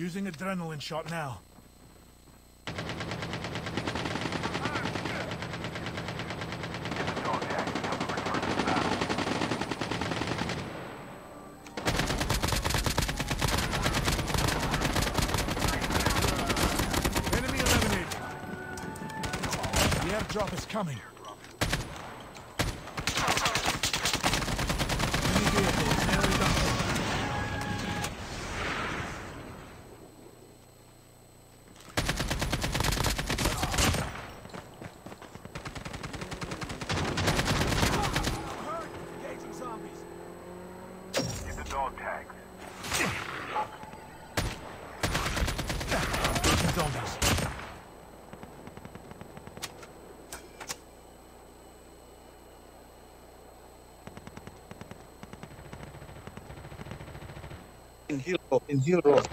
Using adrenaline shot now. Get the dog tags and help them return to the battle. Enemy eliminated. The airdrop is coming. Enemy vehicle is nearly done for. Engaging zombies. Get the dog tags. Engaging zombies. In heal rawh, in heal rawh.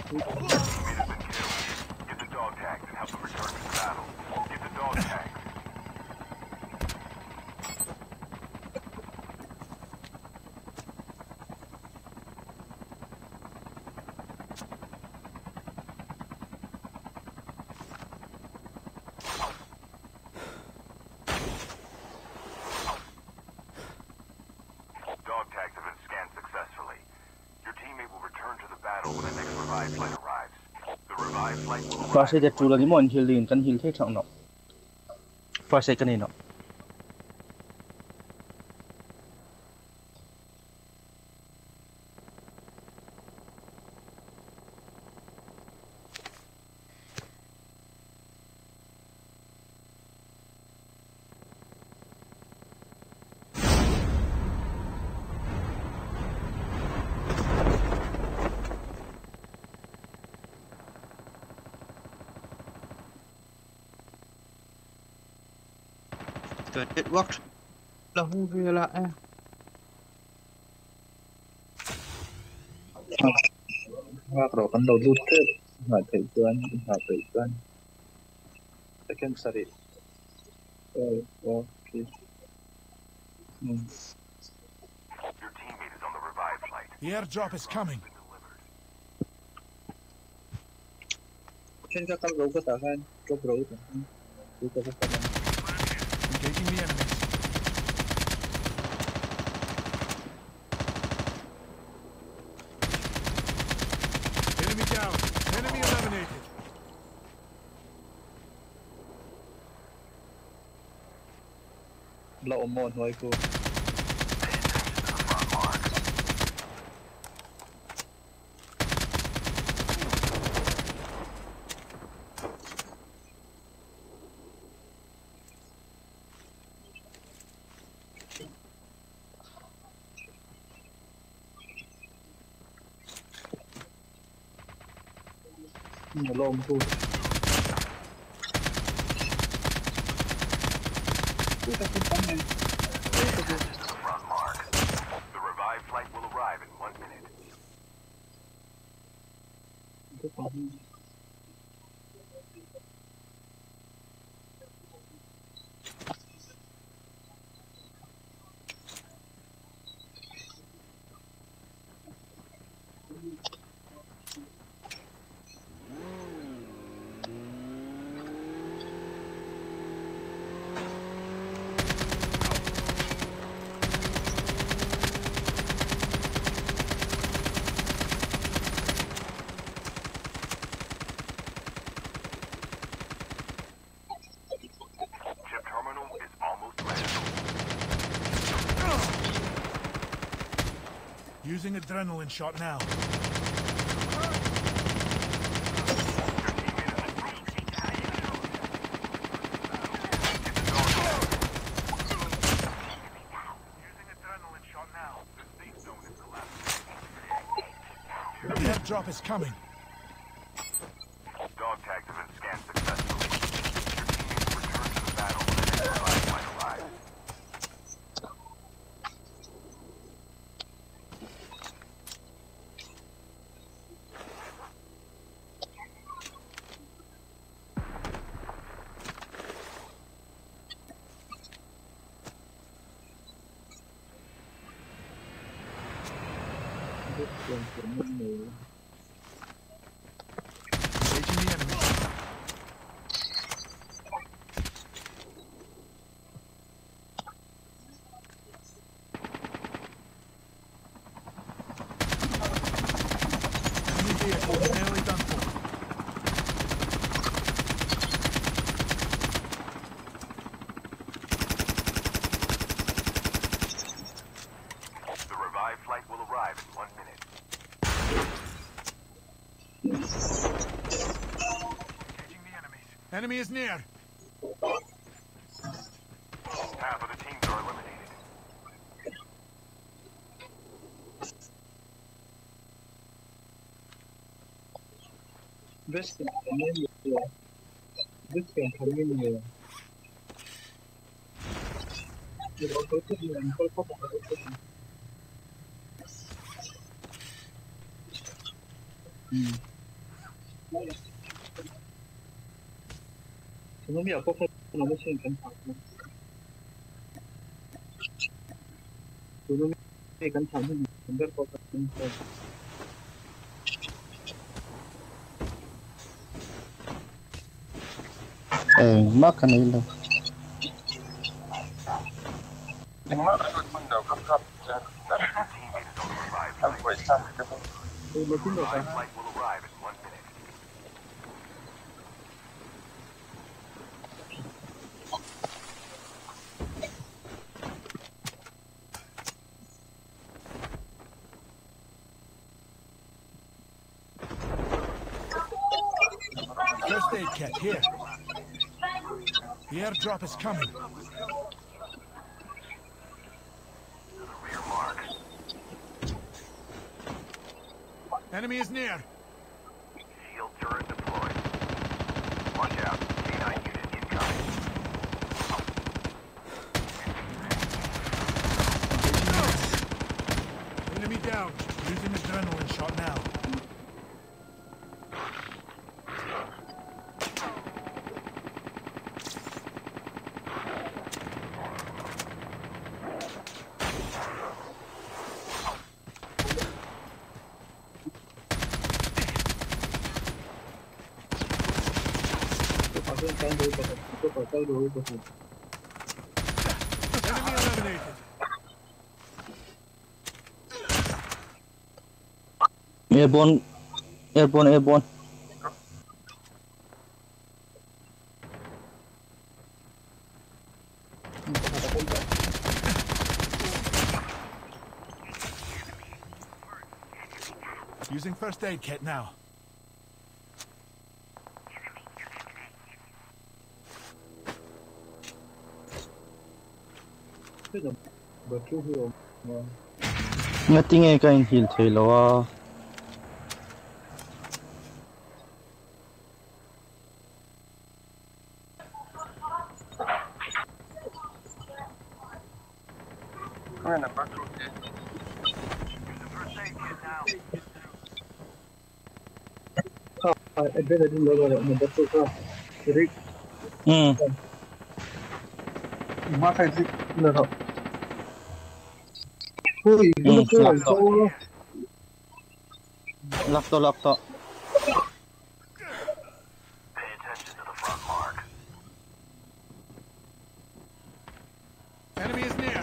Teammate has been killed. Get the dog tags and help them return to the battle. Get the dog tags. Dog tags have been scanned successfully. Your teammate will return to the battle when the next revived flight arrives. The revived flight will arrive. First aid a tul ani maw an heal ding kan heal thei thak nawh. First aid ka nei nawh. Chuan network la hung vel a e. Nghak rawh kan lo lut tep nghah theih chuan nghah peih chuan second sarih five four three Your teammate is on the revived flight. The airdrop is coming. Been delivered. Then ka kal ro ka tah khan drop ro tah khan tu ka va kal ang. Engaging the enemies. Enemy down. Enemy eliminated. La awm maw hnuai khu. Pay attention to the front mark. La awm khu. Pay attention to the front mark. The revived flight will arrive in 1 minute. Chip terminal is almost ready. Using adrenaline shot now. Your teammate has been Get the dog tags. Using adrenaline shot now. The safe zone is collapsing. The airdrop is coming. Dog tags have been scanned successfully. Your teammate will return to the battle when the next revived flight arrives. Engaging the enemy. Enemy vehicle nearly done for. The revived flight will arrive in 1 minute. Engaging the enemies. Enemy is near. Half of the teams are eliminated. Vest familia. Mak kan ei lo. Teammate is on the revived flight. The revived flight will arrive in 1 minute. First aid kit here. The airdrop is coming. To the rear mark. Enemy is near. Shield turret deployed. Watch out. K9 unit incoming. Enemy down. Using adrenaline shot now. Enemy eliminated. Airborne, airborne, airborne. Using first aid kit now. Nothing I can heal thei lo a. First aid kit now. Laptop, laptop. Pay attention to the front mark. Enemy is near.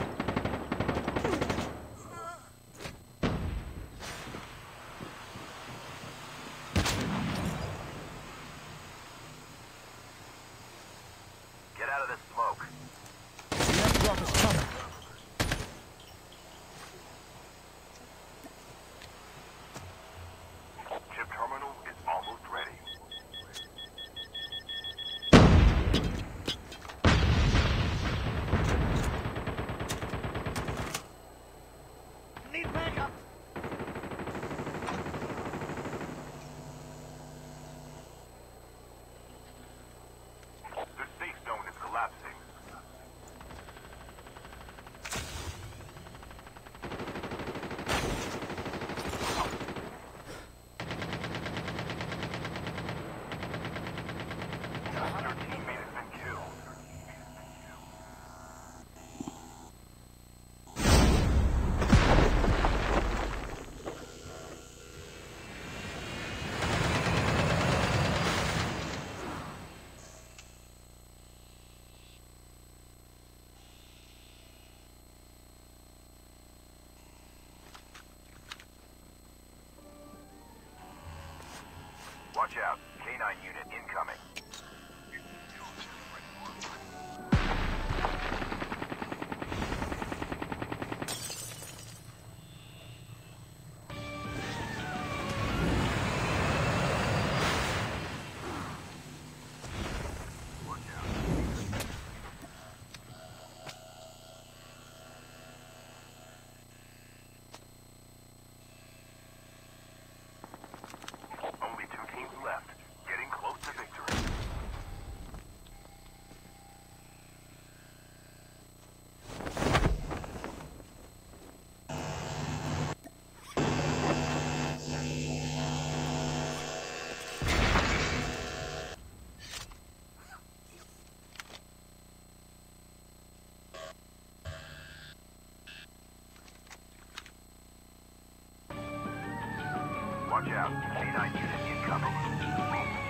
Get out of this smoke. The airdrop is coming. Chip terminal is almost ready. Need backup. The safe zone is collapsing. Watch out. K9 unit incoming. Only two teams left. Getting close to victory. Watch out. K9 unit incoming.